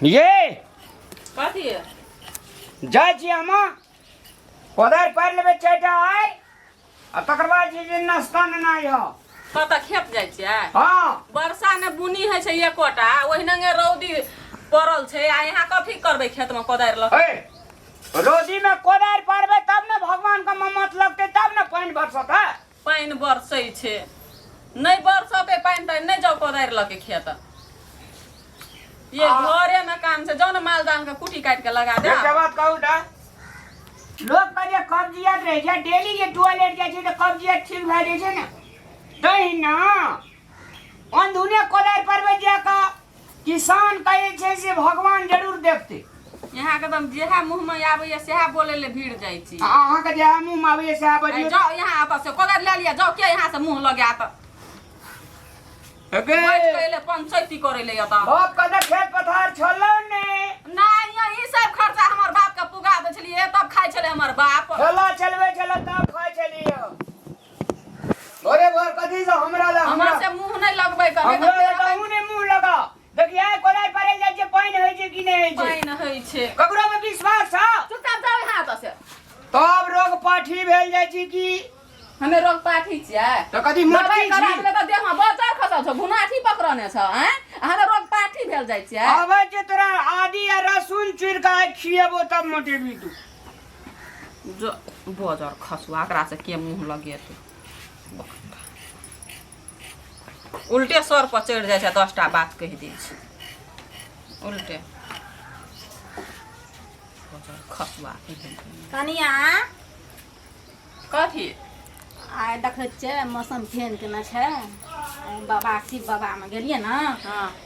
ये कथी जाइ छी हम कोदारि पारि लेबै चारिटा आइ आ तकर बाद जे छै नाश्ता नेना यऽ। कतऽ खेत जाइ छियै? हँ। वर्षा ने बुनी होइ छै एकोटा, ओहिनंगे रौदी पड़ल छै, आ यहाँ कथी करबै खेतमे कोदारि लऽ? ए, रौदीमे कोदारि पारबै तब ने भगवानके ममत लगतै, तब ने पानि बरसतै। पानि बरसै छै, नहि बरसतै पानि तऽ नहि जाउ कोदारि लऽ के खेत। ये घरे में काम छै, जाउ ने माल जाल के कुटी काटि के लगा दे। एकटा बात कहू तऽ, लोक के जे कब्जियत रहै छै, डेली जे टॉयलेट जाइ छै तऽ कब्जियत ठीक भए जाइ छै ने, तहिना अंधुने कोदारि परबै जा कऽ किसान कहै छै से भगवान जरूर देखतै। यहाँ के एकदम जेहा मुंह में आबैया सेहा बोले ले भीड़ जाइ छी। आ अहाँके जेहा मुंह में आबैया सेहा बजियौ। जाओ यहाँ एतऽ से कोदारि लए लिअ, जाओ के यहाँ से मुंह लगायत। गे। बैठ के एले पंचायती करे ले एतऽ। बाप के तऽ खेत पथार छलौ ने। नहि, ई सब खर्चा हमर बाप के पुगा दै छलियै तब खाइ छलै हमर बाप। ठेला चलबै छलै तब खाइ छलियै। भोरे भोर कथी से हमरा लए हमर से मुंह नहि लगबै के। हमरा लए तऽ अहूँ नहि मुंह लगा। देखियै आइ कोदारि पड़ै जाइ छै, पानि होइ छै कि नहि होइ छै? पानि होइ छै। ककरो पर विश्वास छौ? चुपचाप जाउ यहाँ एतऽ से। तब रोग पाठी भेल जाइ छै कि? हमे रोग पाठी छियै? तऽ कथी मोटकी दवाइ करा छी? देले तऽ देहमे बजर खसल छौ, घुनाठी पकड़ने छौ, आँय? आ हमे रोग पाठी भेल जाइ छियै? आबै छै तोरा आदि आ रसुन चुरि कऽ आइ खिएबो तब मोटेबी तू। जो बजर खसुआ, एकरा से के मुँह लगेतै? उल्टे सर पर चढ़ि जाइ छै, 10टा बात कहि दै छै उल्टे। बजर खसुआ। कनिया। कथी? आइ देखै छियै मौसम केहन केने छै। आइ बाबा शिव बाबामे गेलियै ने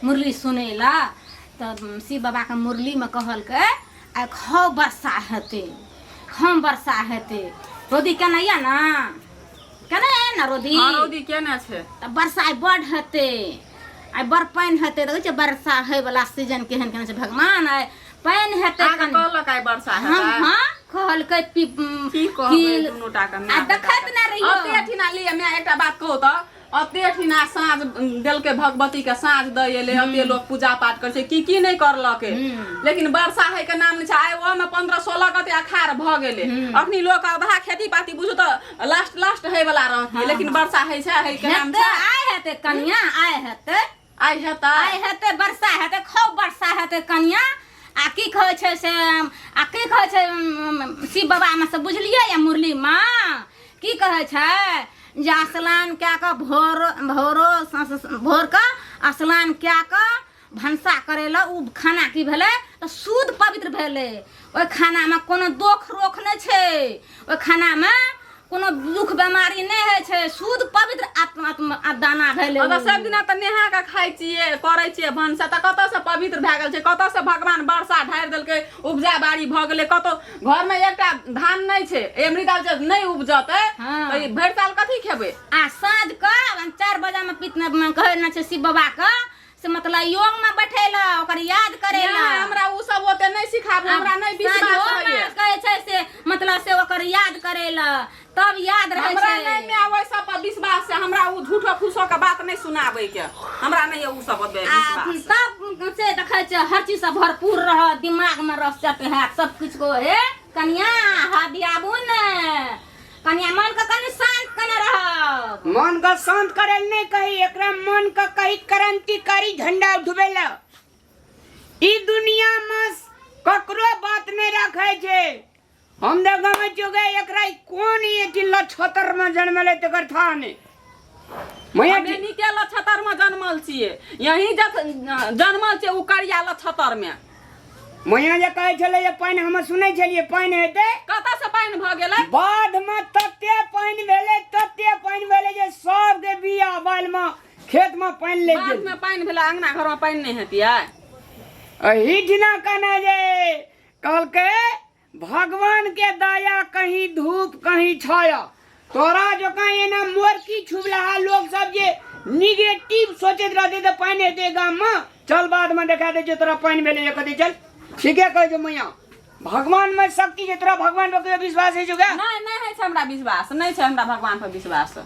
मुरली सुनै लए, तऽ शिव बाबाके मुरलीमे कहलकै आइ खूब वर्षा हेतै, खूब वर्षा हेतै। रौदी केने यऽ ने, केने यऽ ने रौदी? हँ, रौदी केने छै। तऽ वर्षा आइ बड्ड हेतै, आइ बड़ पानि हेतै। देखै छियै वर्षा होइवला सीजन केहन केने छै भगवान, आइ पानि हेतै। अहाँके कनि कहलक आइ वर्षा हँ। हेतै? हँ, कहलकै की कहबै दुनू टा के आ देखैत नहि रहियौ। अते ठिना लिअ माय, एकटा बात कहू तऽ, अते ठिना साँझ देलकै भगवती के, साँझ दै एलै, अते लोक पूजा पाठ करै छै, की की नहि करलकै, लेकिन वर्षा होइ के नाम नहि छै। आइ ओहिमे 15-16 गते अखाड़ भऽ गेलै, अखनी लोक आधा खेती पाती बुझू तऽ लास्ट लास्ट होइ वला रहतियै, लेकिन वर्षा होइ छै, होइ के नाम हेतै छै? आइ हेतै कनिया, आइ हेतै। आइ हेतै? आइ हेतै वर्षा, हेतै खूब वर्षा हेतै कनिया। आ की कहै छै से, आ की कहै छै शिव बाबामे से बुझलियै या मुरलीमे की कहै छै जे स्नान कए कऽ भोर भोरो भोर कऽ स्नान कए कऽ भनसा करै लए ओ खाना की भेलै तऽ शुद्ध पवित्र भेलै। ओहि खानामे कोनो दोख रोख नहि छै, ओहि खानामे कोनो दुख बेमारी नहि होइ छै, शुद्ध पवित्र आत्मा आत्मा दाना भेलै। तऽ सब दिना तऽ नहा कऽ खाइ छियै, करै छियै भनसा, तऽ कतऽसँ पवित्र भए गेल छै? कतऽसँ भगवान वर्षा ढारि देलकै, उपजा बाड़ी भऽ गेलै? कतौ घरमे एकटा धान नहि छै, एमरी दाल जे नहि उपजतै तऽ ई भरि साल कथी खेबै? आ साँझ कऽ 4 बजेमे पित कहै ने छै शिव बाबाके से मतलब योग में बैठेला, ओकर याद करेला। नहि, हमरा उ सब ओते नहि सिखाबू, हमरा नहि विश्वास साँझो में होइए। कहै छै से मतलब से ओकर याद करेला तब याद रहै हमरा छै। नहि माय ओहि सब पर विश्वास छै, हमरा उ झूठो फूसो के बात नहि सुनाबै के, हमरा नहि उ सब ओते आ विश्वास। तब से देखै छै हर चीज से भरपूर रह, दिमाग में रस चट हैत सब किछु को। हे कनिया, हदियाबू ने कनिया, मन के कनि शांत कने रहब। मन के शांत करे नहीं कही, एकरा मन के कही क्रांतिकारी झंडा उठबे ला। ई दुनिया में ककरो बात नहीं रखे छे। हम देखो में चुके एकरा ई कोन ई अथी लछतर में जन्मले तेकर था नहीं। मैया हमे नीके लछतर में जन्मल छियै, यही जख जन्मल छियै उ करिया लछतर में। मैया जे कहै छलै जे पानि, हम सुनै छलियै पानि हेतै, कतऽ से पानि भऽ गेलै? बाध में तते पानि भेलै, तते पानि भेलै जे सबके बिया बालि में खेत में पानि लागि बाध गेल। में पानि भेलै, अंगना घर में पानि नहि हेतियै? एहि दिना कहने जे कहलकै भगवान के दया कहीं धूप कहीं छाया। तोरा जकाँ एना मोरकी छुबलाहा लोक सब जे निगेटिव सोचैत रहतै तऽ पानि हेतै गाममे? चल बादमे देखा दै छियौ तोरा पानि भेलै कथी। चल, ठीके कहै छौ मैया, भगवानमे शक्ति छै। तोरा भगवान पर कहियो विश्वास होइ छौ क्या? नहि, नहि होइ छै हमरा विश्वास, नहि छै हमरा भगवान पर विश्वास।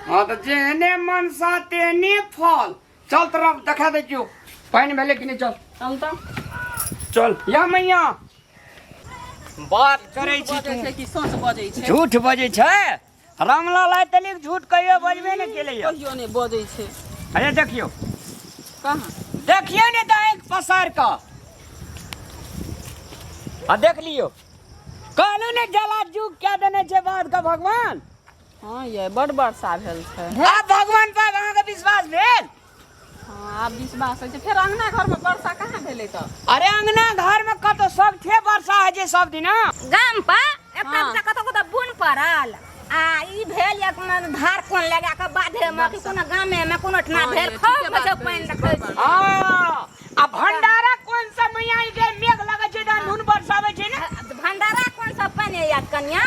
हँ, तऽ जेहने मनसा तेहने फल। चल, तोरा देखा दै छियौ पानि भेलै कि नहि, चल। चल तऽ। चल या मैया बात करै छी बजै तू छै कि सच बजै छै झूठ बजै छै रामलाल आइ तलिक झूठ कहियो बजबे ने केलैया कहियो नहि बजै छै अरे देखियौ कहाँ देखियौ ने तऽ आँखि पसारि कऽ आ देख लियौ कहलहुँ ने जला जुग कए देने छै बात के भगवान हँ ये बड वर्षा भेल छै आब भगवान पर अहाँके विश्वास भेल हँ आब विश्वास होइ छै फेर अंगना घरमे वर्षा कहाँ भेलै तऽ अरे अंगना घर में कतौ सब ठे वर्षा होइ छै सब दिना गाम पर एकटा हाँ। कतौ कतौ बुन पड़ल आ ई भेल एक धार कोन लगा कऽ बाधे मे कि कोनो गामे मे कोनो ठिना हाँ, भेल ये खूब ठीके होइ छै बात पानि कहै छी, देखै छी आ आ भंडारा कोन सा मैया ई के मेघ लगै छै तऽ धुन बरसाबै छै ने भंडारा कोन सा पानि याद कनिया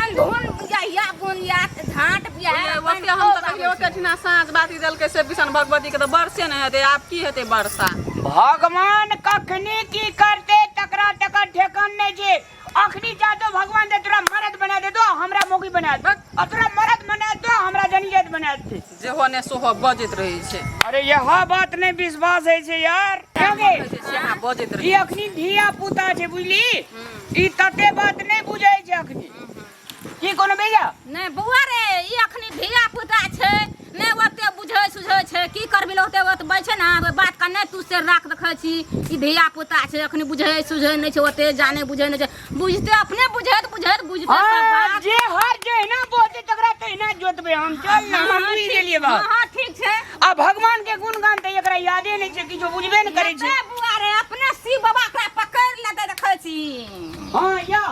अंधुन या बुन या झाँट बिया ओते हम तऽ कहियो ओते ठिना साँझ बाती देलकै से बिसन भगवती के तऽ वर्षे नहि हेतै आब की हेतै वर्षा भगवान कखनी की करते तकरा तकर ठेकान नहि छै अखनी जातो भगवान दे तोरा मरद बना दे दो हमरा मौगी बना दे आ तोरा मरद बना दो हमरा जनियत बना दे जेहो ने सोहो बजैत रहै छै अरे यह बात नहि विश्वास होइ छै यार क्यों सेहा बजैत ई रहै अखनी धिया पुता छै बुझली ई तते बात नहि बुझै छै अखनी की कोनो बेजा नहि बौआ रे ई अखनी धिया पुता छै नहि ओते बुझै सुझै छै की करबी ओते ओतबै छै ने ओहि बात के नहि तू से राख देखै छी ई धिया पुता छै अखनी बुझै सुझै नहि छै ओते जाने बुझै नहि छै बुझते अपने बुझैत बुझैत बुझते सब हाँ, बात जे हर जहिना बोलते तकरा तहिना जोतबै हम चल ना हम बुझि गेलियै हाँ बात हाँ ठीक छै आ भगवान के गुणगान तऽ एकरा यादे नहि छै किछो बुझबे नहि करै छै बुआ रे अपने शिव बाबा ओकरा पकड़ि लेतै देखै छी हाँ या